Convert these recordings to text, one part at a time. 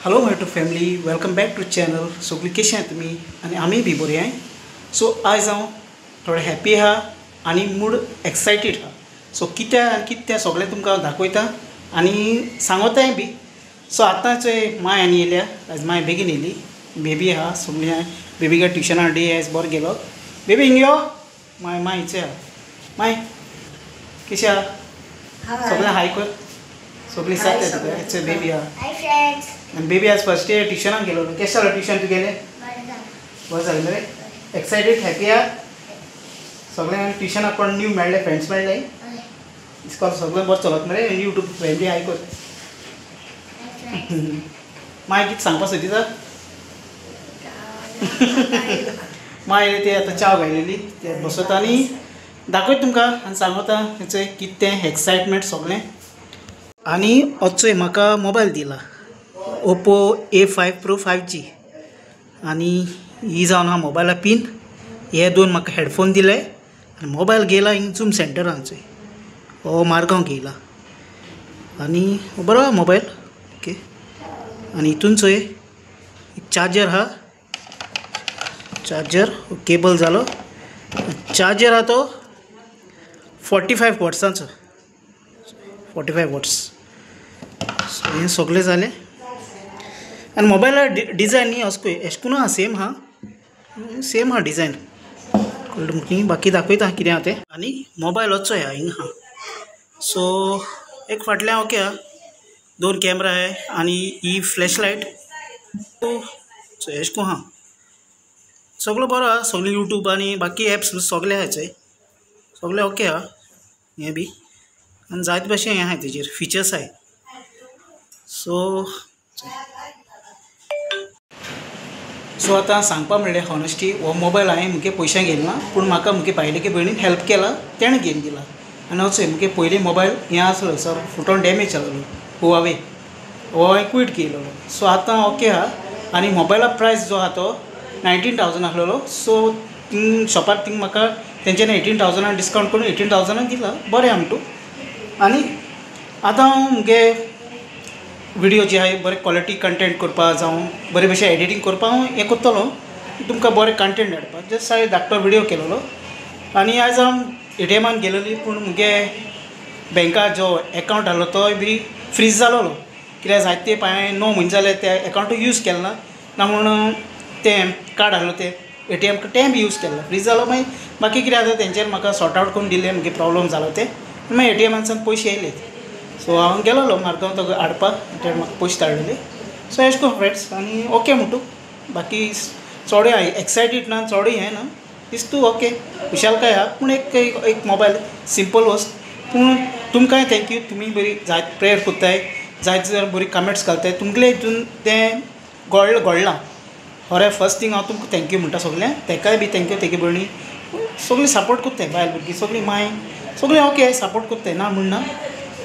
Hello my YouTube family, welcome back to channel. सगळीं कशें आहात तुमी आनी आमी बी बरी आहाय। सो आयज हांव थोडो हॅपी आहा आनी मूड एक्सायटेड आहा। सो कितें आनी कितें तें सगळें तुमकां हांव दाखयता आनी सांगताय बी। सो आतां चोय माय आनी येयल्या, आयज माय बेगीन येयली, बेबी आहा सगळीं बेबीक ट्युशना डे आयज बरो गेलो। बेबी हिंग यो, माय माय हिचे आहा। माय कशें आहा? सगळें हाय कर, सगळीं साथ तुका। हेचे बेबी आहा। आनी बेबी आज फर्स्ट इयर ट्युशनाक गेलो। कशें जालें ट्युशन तुगेलें? बरें जालें मरे? एक्सायटेड हॅपी आहा? सगळें ट्युशनाक कोण न्यू मेळ्ळे, फ्रेंड्स मेळ्ळे? इस्कॉल सगळें बरें चलत मरे? यूट्यूब फॅमिली हाय कर। माय कितें सांगपा सोदिता? माय ते आतां च्या घायलेली ते बसता आनी दाखयता तुमकां आनी सांगता हेचें कितें तें एक्सायटमेंट सगळें। आनी आजचोय म्हाका मोबायल दिला, ओप्पो A5 Pro 5G। आनी ही जावन आहा मोबायला पिन, हे दोन म्हाका हेडफोन दिले आनी मोबायल घेयला हिंग झूम सेंटरान चोय, हो मारगांव घेयला आनी बरो आहा मोबायल। ओके, आनी हितून चोय चार्जर आहा, चार्जर केबल जालो, चार्जर आहा तो 45 वॉट्सांचो, 45 वॉट्स। सो हें सगळें जालें। आनी मोबायला डिजायन न्ही असो एशकून आहा, सेम आहा, सेम आहा डिजायन कळ्ळें तुमकां? बाकी दाखयता कितें आहा तें। आनी मोबायल असो आहा हिंगा आहा। सो एक फाटल्यान ओके आहा, दोन कॅमरा आहाय आनी ही फ्लॅश लायट। सो एशकून आहा, सगळो बरो आहा, सगळें यूट्यूब आनी बाकी एप्स सगळे आहाय चोय, सगळें ओके आहा हें बी। आनी जायते भशेन हें आहाय तेजेर फिचर्स आहाय। सो सो आतां सांगपा म्हणल्यार हॉनेस्टी हो मोबायल हांवें मुगे पयशांक घेयला ना, पूण म्हाका मुगे बायलेगे भयणीन हेल्प केला, तेणें घेवन दिला। आनी वचून मुगे पयलीं मोबायल हें आसलो सर फुटोन डॅमेज जालेलो, हुवावे, हो हांवें क्वीट केलेलो। सो आतां ओके आहा। आनी मोबायला प्रायस जो आहा तो 19,000 आसलेलो। सो थिंग शॉपार थिंग म्हाका तेंच्यांनी 18,000 डिस्कावंट करून 18,000 दिला, बरें आहा म्हणटू। आनी आतां हांव मुगे विडियो जे आहाय बरें क्वॉलिटी कंटेंट करपा जावं बरे भशेन एडिटींग करपा हांव हें करतलो, तुमकां बरें कंटेंट हाडपाक। जस्ट हांवें धाकटो विडियो केलेलो। आनी आयज हांव ATMान गेलेली, पूण मुगे बँका जो एकावंट आहलो तोय बी फ्रीज जालोलो, कित्याक जायते हांवें 9 म्हयने जाले ते एकावंटूय यूज केलें ना, ना म्हूण तें कार्ड आहलो तें ATM तें बी यूज केलें, फ्रीज जालो। मागीर बाकी कितें आतां तेंच्यांनी म्हाका सॉर्ट आवट करून दिलें, मुगे प्रॉब्लम जालो तें, मागीर ATMानसान पयशे येयले। सो हांव गेलोलो मारगांव तो हाडपाक, तेणें म्हाका पयशे धाडलेले। सो एश करून फ्रेंड्स आनी ओके म्हणटू, बाकी चोडूय एक्सायटेड ना, चोडूय हें ना, दिस्तू ओके खुशालकाय आहा। पूण एक एक मोबायल सिंपल वस्त, पूण तुमकांय thank you, तुमी बरी जायत प्रेयर करताय, जायत जाण बरी कमेंट्स घालताय, तुमगेले हितून तें घडलां खरें। फर्स्ट थींग हांव तुमकां thank you म्हणटा सगळ्यांक, तेकाय बी thank you, तेगे भयणी सगळीं सपोर्ट करताय, बायल भुरगीं सगळीं माय सगळीं ओके सपोर्ट करताय, ना म्हण ना।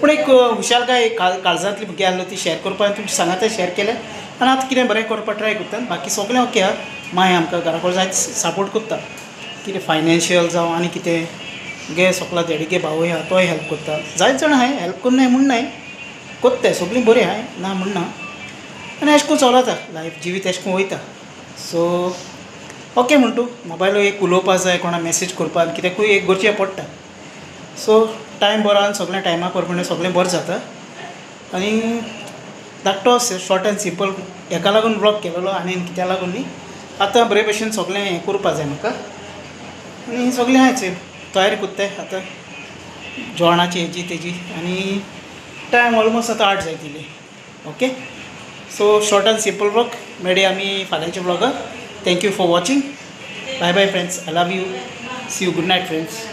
पूण एक हुशालकाय काळजांतली भुरगीं आहलो ती शेअर करपाक तुमचे सांगाता शेअर केलें आनी आतां कितें बरें करपाक ट्राय करता। बाकी सगळें ओके आहा, माय आमकां घरा कडेन जायत सपोर्ट करता, कितें फायनान्शियल जावं आनी कितें गे सगळो डॅडीगे भावूय आहा तोय हेल्प करता, जायत जाणां आहाय हेल्प करून म्हूण नाय करताय, सगळीं बरीं आहाय ना म्हूण ना। आनी एश करून चलता लायफ, जिवीत एश करून वयता। सो ओके म्हणटू, मोबायल एक उलोवपा जाय, कोणा मॅसेज करपाक कित्याकूय एक गरजे पडटा। सो टायम बरो आनी सगळें टायमा प्रमाणे सगळें बरें जाता। आनी धाकटो शॉर्ट एंड सिंपल हेका लागून ब्लॉग केलेलो आनी कित्या लागून न्ही, आतां बरे भशेन सगळें हें करपा जाय म्हाका। आनी सगळें आहाय तयारी करताय आतां जेवणाची हेजी तेजी, आनी टायम ऑलमोस्ट आतां 8 जायत येयली। Okay, so short and simple vlog मेळया आमी फाल्यांच्या ब्लॉगाक। Thank you for watching, bye bye friends, I love you, see you, good night friends.